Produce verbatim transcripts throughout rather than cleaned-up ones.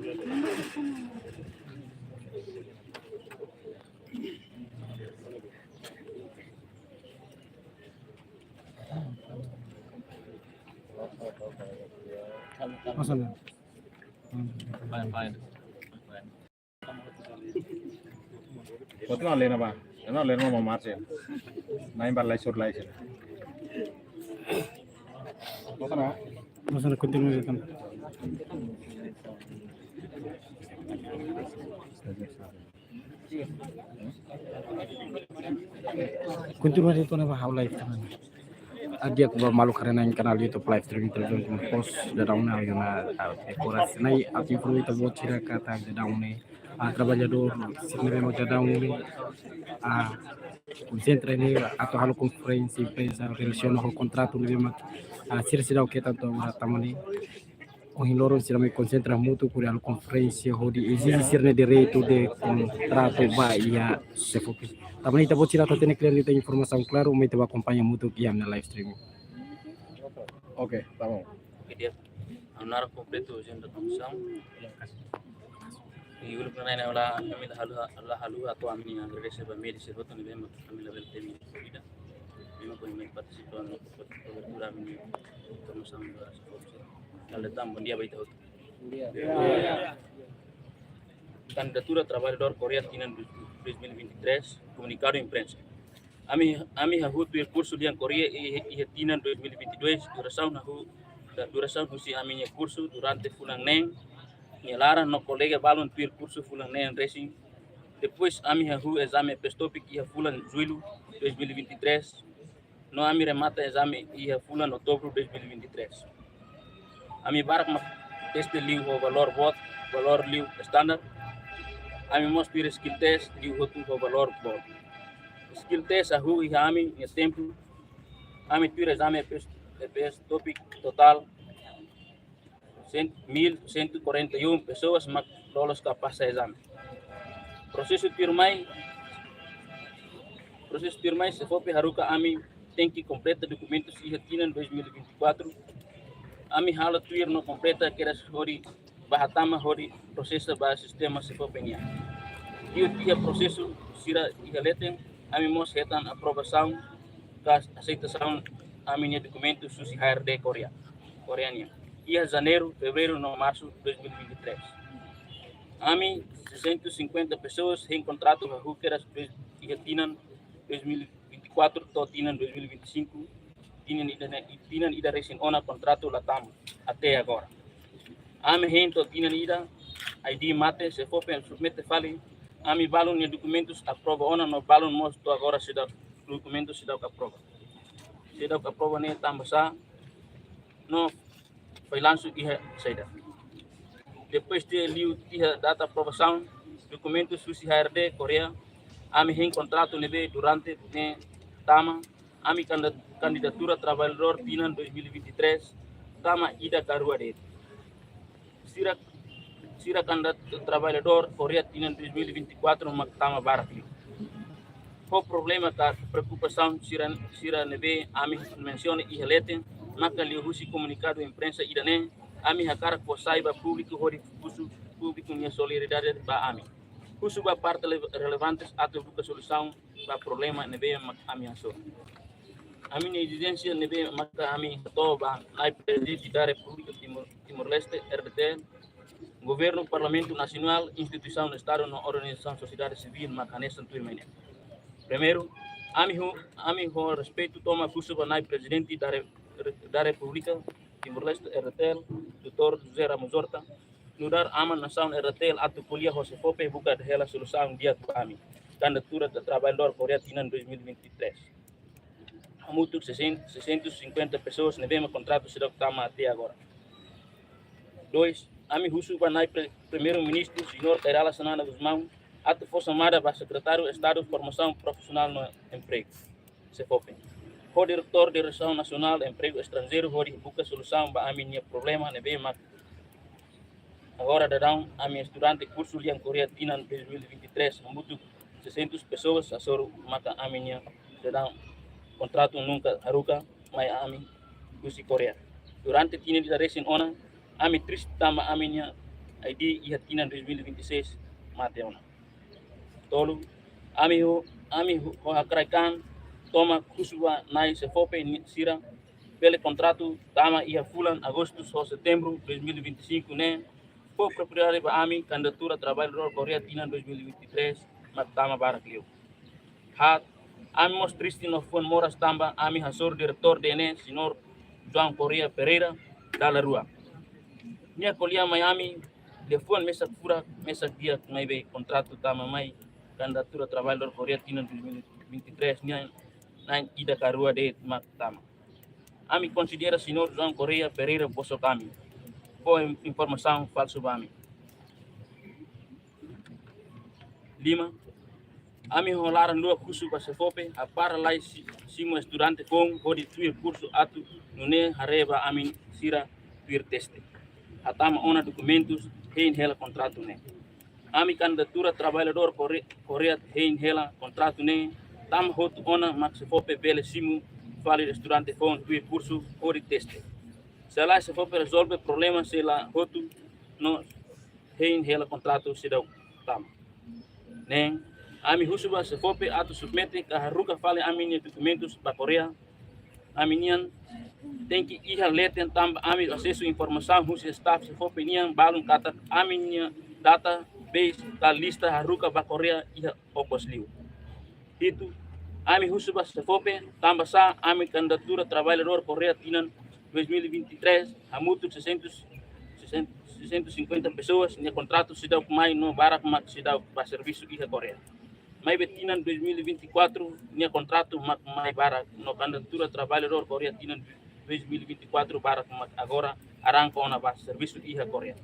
Kau tengok lain apa? Tengok lain mau marcel. Nain bar lai sur lai sih. Kau tengok. Masalah kuntin itu kan. Kontinua de'it ona ba ha'u live teman. Di'ak ba maluk haree na'in kanál YouTube live streaming Televizaun Timor Post, daudaun ne'e ha'u iha ona, ah, dekorasi ne'e atu informa ita-boot sira katak daudaun ne'e, ah, traballadór sira ne'ebé mak daudaun ne'e, ah, konsentra ne'e atu halo konferénsia imprensa relasiona ho kontratu ne'ebé mak, ah, sira seidauk hetan to'o agora tama ne'e. Ohin loron sira mai konsentra hamutuk hodi halo konferénsia hodi ezije sira-nia direitu de kontratu ba iha SEFOPE. Tanba ne'e ita-boot sira atu hatene kle'an ita informasaun klaru, mai ita bá akompaña hamutuk iha ami-nia live streaming. Oke, tá bom. Oke, di'ak. Ha'u naran kompletu ajenda komisaun. I uluk nanain ha'u la, ami la haluha, la haluha atu ami-nia agradese ba media sira hotu ne'ebé mak ami labele temi ida. Ami mak mai partisipa no kobertura ami-nia informasaun ba SEFOPE. Dala ida tan, bondia ba ita hotu. Kandidatura traballadór Korea tinan dois mil e vinte e três, komunikadu imprensa. Ami, ami hahú tuir kursu lian Korea iha, iha tinan dois mil e vinte e dois, durasaun hahú, durasaun husi ami-nia kursu durante fulan neen nia laran no kolega balun tuir kursu fulan neen resin. Depois ami hahú ezame PESTOPIK iha fulan Jullu dois mil e vinte e três, no ami remata ezame iha fulan Outubru dois mil e vinte e três. Ami barak mak teste liu ho valór boot, valór liu standar. Ami mós tuir skill test liu hotu ho valór boot. Skill test hahú iha ami-nia tempu. Ami tuir ezame PS, PESTOPIK totál cem, mil cento e quarenta e um pessoas mak lolos ka pasa ezame. Prosesu tuirmai, prosesu tuirmai SEFOPE haruka ami tenke kompleta dokumentus iha tinan dois mil e vinte e quatro. Ami halo tuir no kompleta kedas hodi bá hatama hodi prosesa ba sistema SEFOPE nian. Liu tiha prosesu sira iha leten, ami mós hetan aprovasaun ka aseitasaun ami-nia dokumentu husi HRD Korea, Korea nian, iha Janeiru, Fevereiru no Marsu dois mil e vinte e três. Ami seiscentos e cinquenta pessoas hein kontratu hahú kedas iha tinan dois mil e vinte e quatro to'o tinan dois mil e vinte e cinco, tinan ida ne'e, tinan ida resin ona kontratu la tama até agora. Ami hein to'o tinan ida, ID mate, SEFOPE submete fali, ami balun nia dokumentus aprova ona no balun mós to'o agora seidauk, dokumentus seidauk aprova. Seidauk aprova ne'e tanba sá, no fallansu iha saida. Depois de liu tiha data aprovasaun dokumentus husi HRD Korea, ami hein kontratu ne'ebé durante ne'e tama, ami kanda-, kandidatura traballadór tinan dois mil e vinte e três tama ida ka rua de'it. Sira, sira kandidatura traballadór Korea tinan dois mil e vinte e quatro mak tama barak liu. Ho problema ka preokupasaun sira, sira ne'ebé ami mensiona iha leten, maka liuhusi komunikadu imprensa ida-ne'e, ami hakarak fó sai ba públiku hodi husu públiku nia solidariedade ba ami. Husu ba parte le-, relevantes atu buka solusaun ba problema ne'ebé mak ami hasoru. Ami-nia ezijénsia ne'ebé maka ami hato'o ba Na'i Prezidente da Repúblika Timor, Timor-Leste, RDTL, Governu, Parlamentu Nasionál, instituisaun Estadu no organizasaun sosiedade sivíl maka hanesan tuirmai ne'e. Primeiru, ami ho, ami ho respeitu tomak husu ba Na'i Prezidente da Re-, da Repúblika Timor-Leste, RDTL, doutór José Ramos Horta, nu'udar aman nasaun RDTL atu ko'alia ho SEFOPE buka hela solusaun di'ak ba ami kandidatura traballadór Korea tinan dois mil e vinte e três. Hamutuk seiscentos, seiscentos e cinquenta pessoas ne'ebé mak kontratu seidauk tama até agora. Dois, ami husu ba Na'i Pre-, Primeiru-Ministru, Señór Kay Rala Xanana Gusmão, atu fó xamada ba Sekretáriu Estadu Formasaun Profisionál no Empregu, SEFOPE, ho Diretór Diresaun Nasionál Empregu Estranjeiru hodi buka solusaun ba ami-nia problema ne'ebé mak agora daudaun ami estudante kursu lian Korea tinan dois mil e vinte e três, hamutuk seiscentos pessoas hasoru maka ami-nia daudaun kontratu nunka haruka mai ami husi Korea. Durante tinan ida resin ona, ami triste tanba ami-nia I D iha tinan dois mil e vinte e seis mate ona. Tolu, ami ho, ami ho, ho hakraik an tomak husu ba na'i SEFOPE ni-, sira bele kontratu tama iha fulan Agostu ho Setembru dois mil e vinte e cinco ne'e, fó propriedade ba ami kandidatura traballadór Korea tinan dois mil e vinte e três mak tama barak liu. Haat, ami mós triste no fuan moras tanba ami hasoru diretór D N E, señór João Correia Pereira, dala rua. Nia ko'alia mai ami, liafuan mesak furak, mesak di'ak, maibé kontratu tama mai kandidatura traballadór Korea tinan dois mil e vinte e três nian, na'in ida ka rua de'it mak tama. Ami konsidera señór João Correia Pereira bosok ami, fó in-, informasaun falsu ba ami. Lima, ami ho laran luak husu ba SEFOPE, hapara lai si-, simu estudante foun hodi tuir kursu atu nune'e haree ba ami sira tuir teste. Hatama ona dokumentus, hein hela kontratu ne'e. Ami kandidatura traballadór Kore-, Korea hein hela kontratu ne'e, tama hotu ona mak SEFOPE bele simu fali estudante foun tuir kursu hodi teste. Se lae SEFOPE rezolve problema sei la hotu no hein hela kontratu seidauk tama. Neen, ami husu ba SEFOPE atu submete ka haruka fali ami-nia dokumentus ba Korea. Ami-nian tenke iha leten tanba ami asesu informasaun husi staff SEFOPE nian balun katak ami-nia database ka lista haruka ba Korea iha okos liu. Hitu, ami husu ba SEFOPE tanba sá ami kandidatura traballadór Korea tinan dois mil e vinte e três hamutuk seiscentos, seiscentos, seiscentos e cinquenta pessoas nia kontratu seidauk mai no barak mak seidauk ba servisu iha Korea. Maibé tinan dois mil e vinte e quatro nia kontratu mak mai barak no kandidatura traballadór Korea tinan dois mil e vinte e quatro barak mak agora arranka ona ba servisu iha Korea.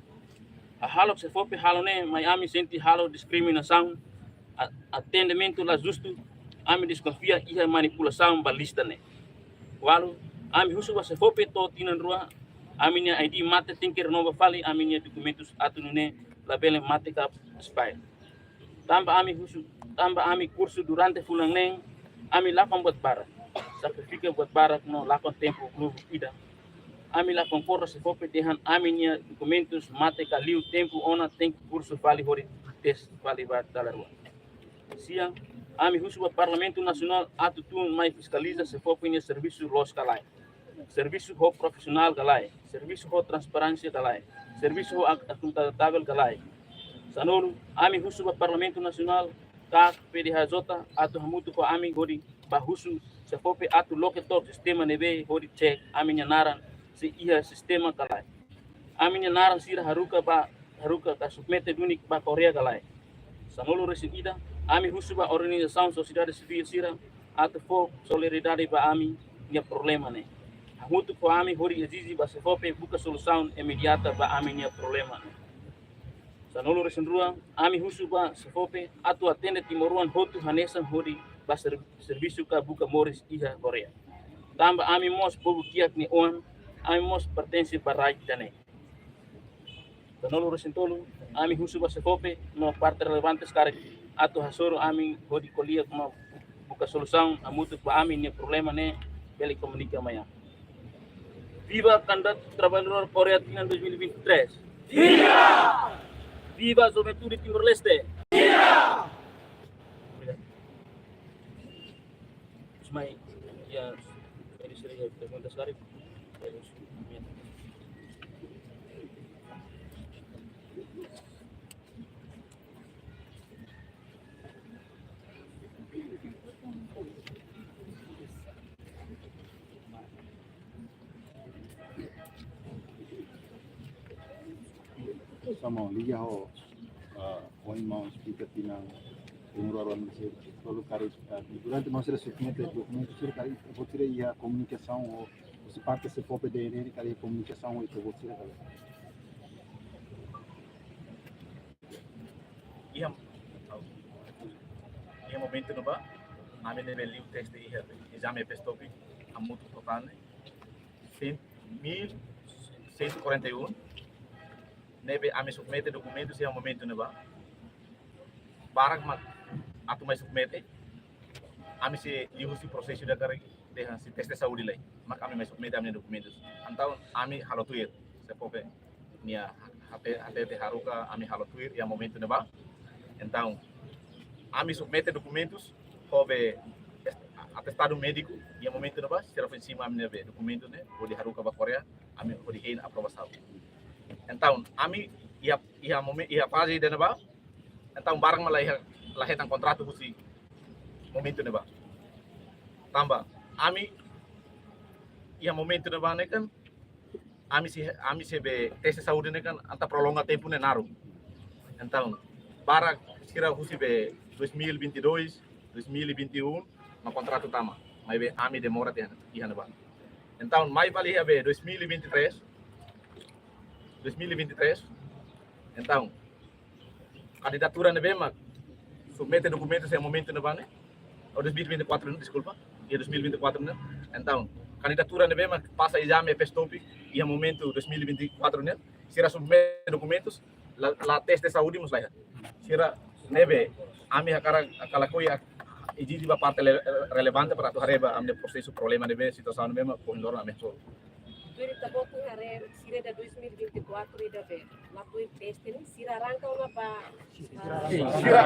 Hahalok SEFOPE halo ne'e mai ami sente halo diskriminasaun, a-, atendimentu la justu, ami deskonfia iha manipulasaun ba lista ne'e. Ualu, ami husu ba SEFOPE to'o tinan rua, ami-nia I D mate tenke renova fali ami-nia dokumentus atu nune'e labele mate ka expire. Tanba ami husu, tanba ami kursu durante fulan neen, ami lakon buat barak, sakrifika buat barak no lakon tempu lubuk ida. Ami la konkorda SEFOPE dehan ami-nia dokumentus mate ka liu tempu ona tenke kursu fali hodi teste fali ba dala rua. Sia, ami husu ba Parlamentu Nasionál atu tun mai fiskaliza SEFOPE nia servisu loos ka lae, servisu ho profisionál ka lae, servisu ho transparénsia ka lae, servisu ho ak-, akuntavel ka lae. Sanulu, ami husu ba Parlamentu Nasionál ka P D H J atu hamutuk ho ami hodi bá husu SEFOPE atu loke took sistema ne'ebé hodi cek ami-nia naran sei iha sistema ka lae. Ami-nia naran sira haruka ba, haruka ka submete duni ba Korea ka lae. Sanulu-resin-ida, ami husu ba organizasaun sosiedade sivíl sira atu fó solidariedade ba ami-nia problema ne'e. Hamutuk ho ami hodi ezije ba SEFOPE buka solusaun imediata ba ami-nia problema ne'e. Sanulu-resin-rua, ami husu ba SEFOPE atu atende timoroan hotu hanesan hodi bá ser-, servisu ka buka moris iha Korea. Tanba ami mós povu kiak nia oan, ami mós pertense ba rai ida-ne'e. Sanulu-resin-tolu, ami husu ba SEFOPE no parte relevantes karik atu hasoru ami hodi ko'alia no buka solusaun hamutuk ba ami-nia problema ne'e bele komunika mai ami. Viva kandidatu traballadór Korea tinan dois mil e vinte e três. Viva! Viva juventude Timor-Leste. Viva! Obrigadu. Ismael, ya, ini sering ya, perguntas karik. Sama liga ho, ah, ohin maun esplika tinan umur aruan masih lalu karik, ah, durante maun sira submete dokumentu sira karik, buat sira iha komunikasaun ho, husi parte SEFOPE D N E karik komunikasaun ho ita-boot sira karik. Iha, iha momentu ne'ebá, ami ne'ebé liu teste iha ezame PESTOPE, hamutuk totál ne'e cem, mil cento e quarenta e um, ne'ebé ami submete dokumentus iha momentu ne'ebá. Barak mak atu mai submete, ami sei liuhusi prosesu ida karik dehan sei teste saúde lai, mak ami mai submete ami dokumentus. Entaun ami halo tuir SEFOPE nia H T T haruka ami halo tuir iha momentu ne'ebá. Entaun ami submete dokumentus ho be atestadu médiku iha momentu ne'ebá, sira foin simu ami-nia be dokumentu ne'e hodi haruka ba Koreia, ami hodi hein aprovasaun. Entaun ami iha, iha momen, iha faze ida-ne'ebá, entaun barak mak la iha, la hetan kontratu husi momentu ne'ebá. Tanba ami iha momentu ne'ebá ne'e kan, ami sei, ami sei be teste saúde ne'e kan atu prolonga tempu ne'e naruk. Entaun barak sira husi be dois mil e vinte e dois, dois mil e vinte e um mak kontratu tama, maibé ami demora tiha, tiha ne'ebá. Entaun mai fali iha be dois mil e vinte e três, dois mil e vinte e três, entaun kandidatura ne'ebé mak submete dokumentu iha momentu ne'ebá ne'e, ou dois mil e vinte e quatro ne'e, deskulpa, iha dois mil e vinte e quatro ne'e. Entaun kandidatura ne'ebé mak pasa ezame FESTOPE iha momentu dois mil e vinte e quatro ne'e, sira submete dokumentus, la, la teste saúde mós la iha. Sira ne'ebé ami hakarak, hakarak lakohi ezije ba parte le-, relevante para atu haree ba ami-nia prosesu, problema ne'ebé, situasaun ne'ebé mak ohin loron ami solve. Tuir ita-boot nia haree, sira ida dois mil e vinte e quatro ida be la tuir teste ne'e, sira arranka ona ba, ah, sira,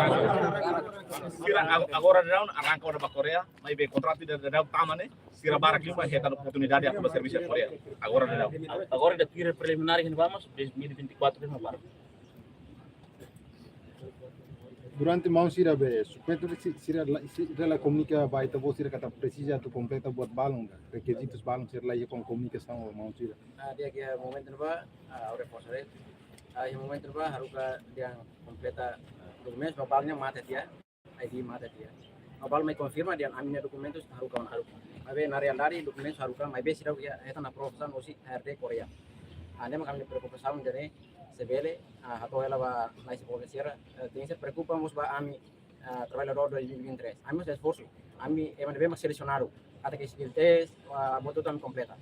sira ag-, agora daudaun arranka ona ba Koreia, maibé kontratu ida daudaun tama ne'e, sira barak liu mak hetan oportunidade atu ba servisu iha Koreia. Agora daudaun. Agora ida tuir preliminár iha ne'ebá mós dois mil e vinte e quatro ida mak barak. Durante maun sira be submete, si-, sira la, sira la komunika ba ita-boot sira katak presiza atu kompleta buat balun ka, rekizitus balun, sira la iha komu-, komunikasaun ho maun sira? Ah, di'ak, iha momentu ne'ebá, ah, ha'u reforsa de'it. Ah, iha momentu ne'ebá haruka dehan kompleta, ah, dokumentus, ba balun nian mate tiha, I D mate tiha. Ba balun mai konfirma dehan ami-nia dokumentus haruka ona, haruka. Maibé na realidade dokumentus haruka, maibé seidauk iha hetan aprovasaun husi H R D Koreia. Ah, ne'e mak ami-nia preokupasaun, jadi se bele, ah, hato'o hela ba nai se poke sira, eh, tenke preokupa mós ba ami, ah, traballadór dois mil e vinte e três. Ami mós esforsu. Ami ema ne'ebé mak selesionadu. Katak skill test, ah, buat hotu ami kompleta.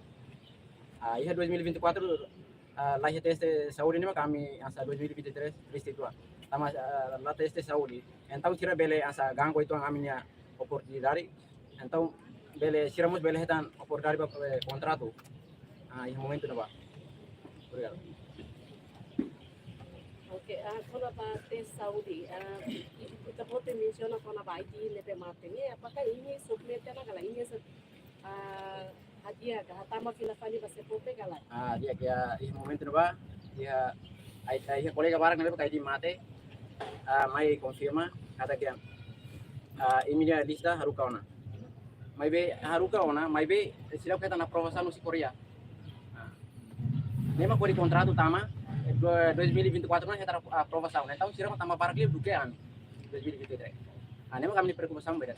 Ah, iha dois mil e vinte e quatro, ah, la iha teste saúde ne'e mak ami hanesan dois mil e vinte e três, triste uitoan. Tanba, ah, la teste saúde. Entaun sira bele hanesan ganggu uitoan ami-nia oportunidade. Entaun bele, sira mós bele hetan oportunidade ba, eh, kontratu. Ah, iha momentu ne'ebá. Obrigadu. Oke, ah, kona-ba teste saúde, ah, i-, ita-boot mensiona kona-ba I D ne'ebé mate ne'e, apakah imi submete ona ka lae, imi se-, ah, hadi'a ka, hatama fila fali ba SEFOPE ka lae? Ah, di'ak, iha momentu ne'ebá, iha, ai, ai, iha kolega barak ne'ebé mak I D mate, ah, mai konfirma, katak dehan, ah, imi-nia lista haruka ona. Maibé haruka ona, maibé seidauk hetan aprovasaun husi Koreia. Ah. Ne'e mak hodi kontratu tama, eh, do-, dois mil e vinte e quatro ne'e hetan apro-, aprovasaun. Entaun sira mak tama barak liu duké ami, dois mil e vinte e três. Ah, ne'e mak ami-nia preokupasaun ba ida.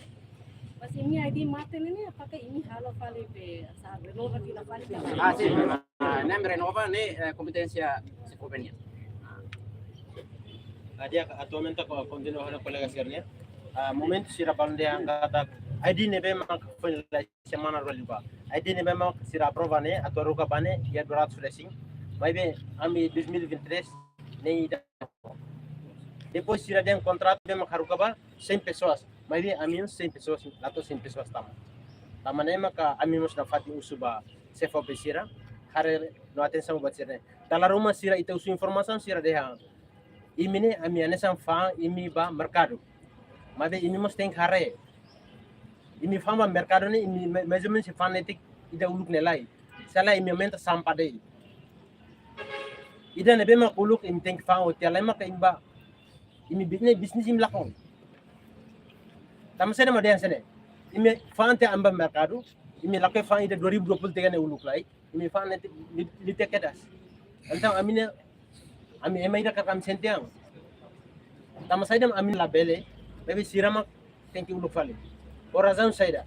Mas imi I D mate ne'e, ne'e apakah imi halo fali be, hanesan renova fila fali ka? Ah, sin. Ah, ne'e ami renova ne'e, eh, kompeténsia SEFOPE nian. Ah, di'ak, atualmente ko-, kontinua ho kolega sira-nian. Ah, momentu sira balun dehan katak I D ne'ebé mak foin la semana rua liubá. I D ne'ebé mak sira aprova ne'e, atu haruka ba ne'e, iha dua ratus resin. Maibé ami dois mil e vinte e três ne'e ida. Depois sira dehan kontratu ne'ebé mak haruka ba cem pessoas. Maibé ami cem pessoas, la to'o cem pessoas tama. Tanba ne'e maka ami mós nafatin husu ba SEFOPE sira, haree no atensaun ba sira-ne'e. Dala ruma sira ita husu informasaun sira dehan imi ne'e, ami hanesan fa'an imi ba merkadu. Maibé imi mós tenke haree. Imi fa'an ba merkadu ne'e, imi ma-, mais ou menos fa'an netik ida uluk ne'e lai. Se lae imi aumenta sampah de'it. Ida ne'ebé mak uluk imi tenke fa'an, ou tiha lai maka imi ba, imi bisnis, bisnis imi lakon. Tanba saida mak dehan hanesan ne'e? Imi fa'an tiha ami ba merkadu, imi lakohi fa'an ida dua ribu dua puluh tiga ne'e uluk lai. Imi fa'an netik, li-, litekedas. Entaun ami ne'e, ami ema ida katak ami sente an. Tanba saida ami labele, maibé sira mak tenke uluk fali. Ho razaun saida?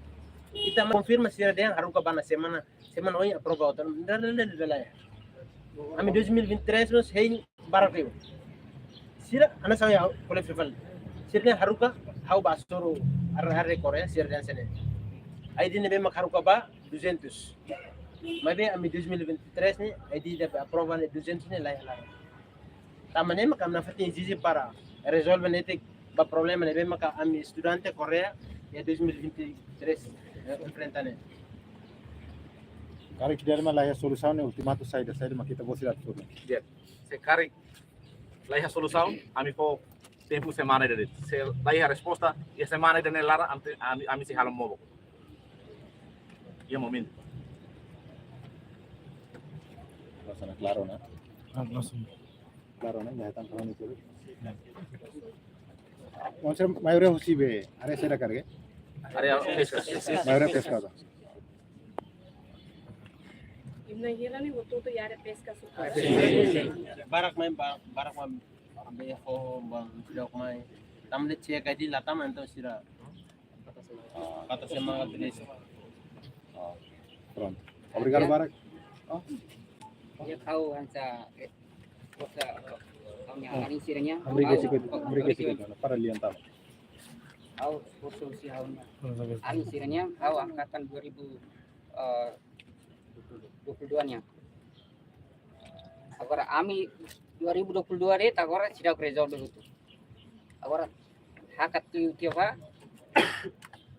Ita mak konfirma sira dehan haruka ba iha semana, semana oin aprova hotu. Nda, nda, nda, nda, nda, ya. Ami dois mil e vinte e três mós hein barak liu. Sira, hanesan ha'u ko'alia fali. Sira dehan haruka, ha'u ba hasoru ar-, ar-, Koreia, sira dehan hanesan ne'e. I D ne'ebé mak haruka ba duzentos. Maibé ami dois mil e vinte e três ne'e, I D ida be aprova ne'e duzentos ne'e lae, lae. Tanba ne'e maka ami nafatin ezije para rezolve netik ba problema ne'ebé maka ami estudante Koreia iha dois mil e vinte e três, eh, enfrenta ne'e. Karik ida-ne'e mak la iha solusaun, ne'e ultimatu saida, saida mak ita-boot sira atu fó? Ya, se karik la iha solusaun, ami fó tempu semana ida de'it. Se la iha resposta, iha semana ida ne'e laran, ami, ami, ami sei halo mobok. Iha momentu. Klaru ona? Ah, klaru ona. Klaru ona, ya, tanpa honi curi. Maun sira maioria husi be, área saida karik? Área peska. Maioria peska. Imi na'in hira ne'e hotu-hotu iha área peska suku. Barak mai, ba-, barak mai, be ho, ba, sira mai. Tanba de'it sira kaji la tama, entaun sira. Ah. Kata semangat, please. Ah, prontu. Obrigadu barak. Oh. Ya, ha'u hanesan, eh, forsa, ha'u-nia alin sira-nian. Amri ke sikit, amri ke sikit, para lian tama. Ha'u forsa husi ha'u-nia alin sira-nian, ha'u angkatan dua ribu, eh, dua puluh dua nian. Agora ami dua ribu dua puluh dua de'it, agora seidauk rezolve hotu. Agora hakat tuir tiha ba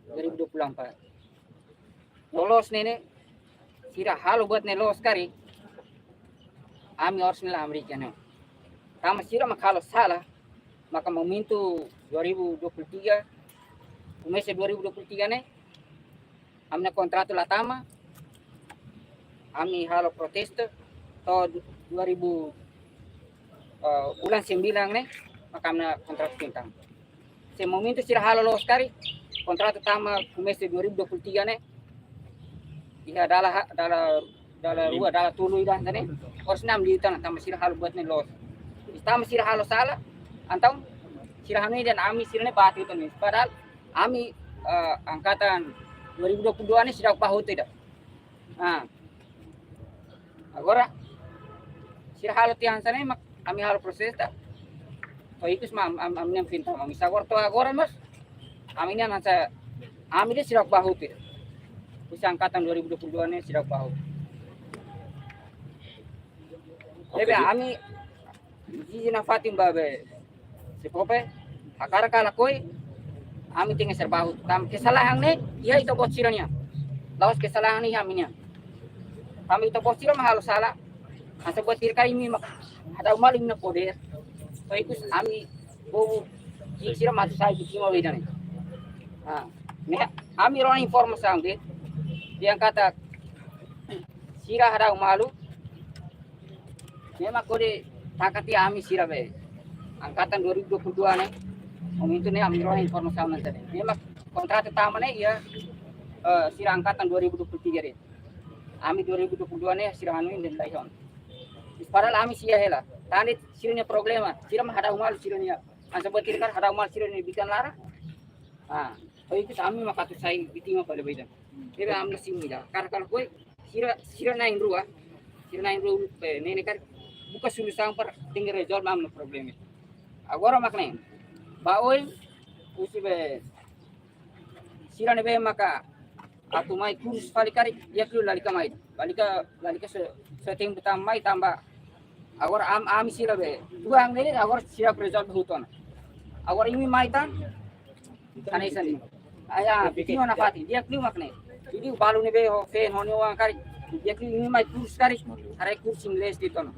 dua ribu dua puluh empat. Loloos ne'e ne'e, sira halo buat ne'e loos karik, ami oras ne'e la hamriik iha ne'e. Tanba sira mak halo sala, maka momentu dua ribu dua puluh tiga, komesa dua ribu dua puluh tiga ne'e, ami-nia kontratu la tama, ami halo protestu, to'o dua ribu, eh, bulan sembilan ne'e, maka ami-nia kontratu foin tama. Se momentu sira halo loos karik, kontratu tama komesa dua ribu dua puluh tiga ne'e, iha dala ha-, dala, dala rua, dala tolu ida hanesan ne'e, oras ne'e ami liután tanba sira halo buat ne'e loos. Tanba sira halo sala, entaun sira hanoin dehan ami sira ne'e bá hotu ne'e. Padahal ami, eh, angkatan dua ribu dua puluh dua ne'e seidauk bá hotu ida. Ah. Agora, sira halo tiha hanesan ne'e mak ami halo protestu. To'o ikus mak am-, am-, ami-nian foin tama. Ami agora to'o agora mós, ami-nian hanesan, ami de'it seidauk bá hotu. Husi angkatan dua ribu dua puluh dua ne'e seidauk bá hotu. Oke, jadi ami ezije nafatin ba be, SEFOPE, hakarak ka lakohi, ami tenke ser bá hotu. Tanba kesalahan ne'e iha ita-boot sira-nian. La'ós kesalahan ne'e iha ami-nian. Tanba ita-boot sira mak halo sala, hanesan buat sira karik imi mak hadau malu imi-nia podér. To'o ikus ami bobo, sira mak atu sai vítima ba ida-ne'e. Ah, ne'e ami rona informasaun de'it, dehan katak sira hadau malu, memang kode taka tiha ami sira be angkatan dua ribu dua puluh dua ne'e, momentu ne'e ami rona informasaun hanesan ne'e. Memang kontratu tama ne'e iha, eh, sira angkatan dua ribu dua puluh tiga de'it. Ami dua ribu dua puluh dua ne'e sira hanoin dehan la iha ona. Padahal ami sei iha hela. Tan de'it sira-nia problema, sira mak hadau malu sira-nia. Hanesan buat sira karik hadau malu sira-nia bikan laran. Ah, to'o ikus ami mak atu sai vítima ba ida-ne'e. Jadi ami la simu ida. Hakarak ka lakohi, sira, sira na'in-rua, sira na'in-rua, eh, ne'e ne'e karik buka solusaun para tenke rezolve ami-nia problema. Agora mak ne'e, ba oin, husi be, sira ne'ebé maka atu mai kursu fali karik, di'ak liu lalika mai. Lalika, lalika so, so tempu tama mai tanba. Agora am-, ami sira be, tuang ne'e agora sira rezolve hotu ona. Agora imi mai tan, hanesan ne'e. Aya, vítima nafatin, di'ak liu mak ne'e. Jadi balu ne'ebé ho feen ho ne'e oan karik, di'ak liu imi mai kursu karik, haree kursu inglés de'it ona.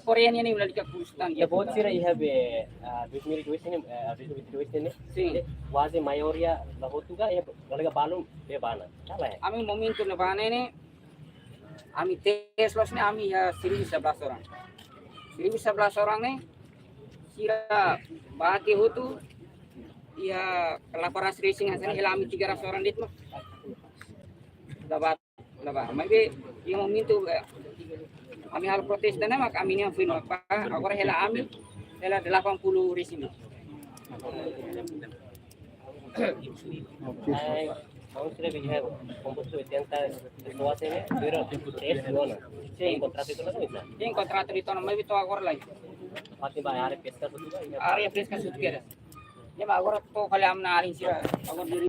Koreia nian ne'e lalika kursu tan. Ita-boot sira iha be, ah, dois mil e dois ne'e, eh, dois mil e vinte e dois ne'e? Sin. Kuaze maioria la hotu ka, iha kolega balu be bá ona. Salah ya? Ami momentu ne'ebá ne'e, ami tes loos ne'e ami iha seribu sebelas orang. Seribu sebelas orang ne'e, sira bá tiha hotu, iha Laparas Racing hanesan ne'e, hela ami tiga ratus orang de'it mak la bá. La bá, maibé iha momentu, eh, ami halo protestu ne'e mak ami-nian foin bá, agora hela ami, hela delapan puluh Racing. Oke. Ai, maun sira be iha kompostu oitenta pessoas ne'e, pero tes dua ona. Sin. Kontratu de'it ona, sin. Sin, kontratu de'it ona, maibé to'o agora la iha. Parte ba área peska hotu ka, iha área peska hotu ka. Ya, mak agora to'o fali ami-nia alin sira, agora